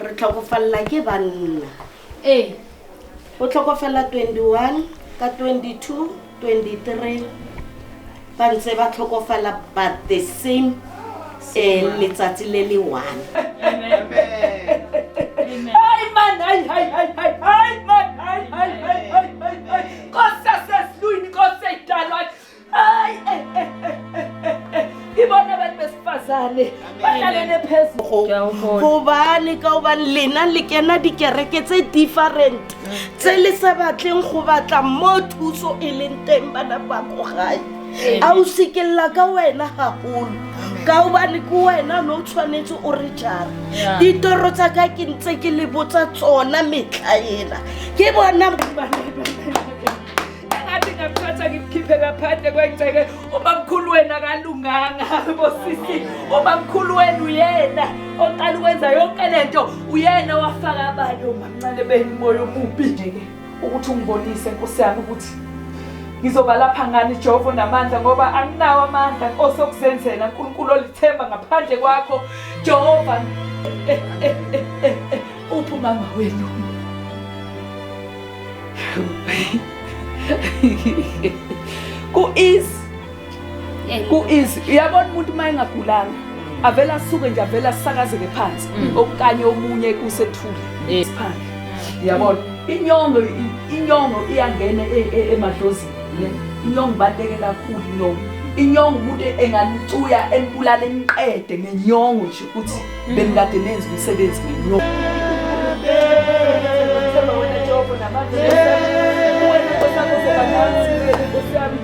Re tlhokofalela ke banna. Ee. O tlhokofala 21 ka 22, 23 ba ntse ba tlhokofala but the same letsatsi le le one. Hayi man, hayi hayi hayi hayi hayi man, hayi hayi hayi hayi hayi hayi. Nkosi yasezulwini, Nkosi eyidalwa. Hayi eh eh eh eh, eh. Ngibona abantu besifazane bahlalene phezulu. Gobane ka gobane lena le kena dikereke tse different tse le sa batleng go batla mo thuso e leng teng bana ba ko gae. A o sekelela ka wena gagolo ka gobane ke wena no o tshwanetse o re jara. Ditoro tsa ka ke ntse ke le botsa tsona metlha ena ke bona. Engathi ngamthatha ngimkhiphe ngaphandle kwegceke. Ubamkhulu wena akalunganga bosisi. Ubamkhulu wenu uyena oqala ukwenza yonke lento, uyena owafaka abanye omamncane benu umoya omubi nje-ke ukuthi ungibonise Nkosi yami ukuthi ngizoba lapha ngani Jehova namandla, ngoba anginawo amandla Nkosi okuzenzela uNkulunkulu olithemba ngaphandle kwakho Jehova. Uphi umama wenu? Ku-easy, ku-easy. Uyabona umuntu uma engagulanga avele asuke nje, avele asakazeke phansi okanye omunye kusethule siphandle. Uyabona inyongo, inyongo iyangena emadlozini ne? Inyongo ibaluleke kakhulu. Inyongo, inyongo umuntu enganicuya enibulala eniqede ngenyongo nje ukuthi benikade nenza umsebenzi ngenyongo. Themba wena Jehova namandla. Wena Nkosi yami ozoba nami, Nkosi yami.